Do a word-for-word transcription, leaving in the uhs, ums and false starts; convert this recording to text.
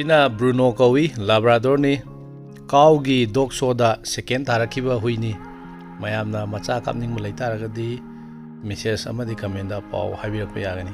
ꯁꯤꯅ ꯕ꯭ꯔꯨꯅꯣ ꯀꯧꯏ, ꯂꯥꯕ꯭ꯔꯥꯗꯣꯔꯅꯤ꯫ ꯀꯥꯎꯒꯤ ꯗꯣꯛ ꯁꯣꯗ ꯁꯦꯀꯦꯟ ꯇꯥꯔꯛꯈꯤꯕ ꯍꯨꯏꯅꯤ꯫ ꯃꯌꯥꯝꯅ ꯃꯆꯥ ꯀꯥꯞꯅꯤꯡꯕ ꯂꯩꯇꯥꯔꯒꯗꯤ ꯃꯦꯁꯦꯖ ꯑꯃꯗꯤ ꯀꯃꯦꯟꯗ ꯄꯥꯎ ꯍꯥꯏꯕꯤꯔꯛꯄ ꯌꯥꯒꯅꯤ꯫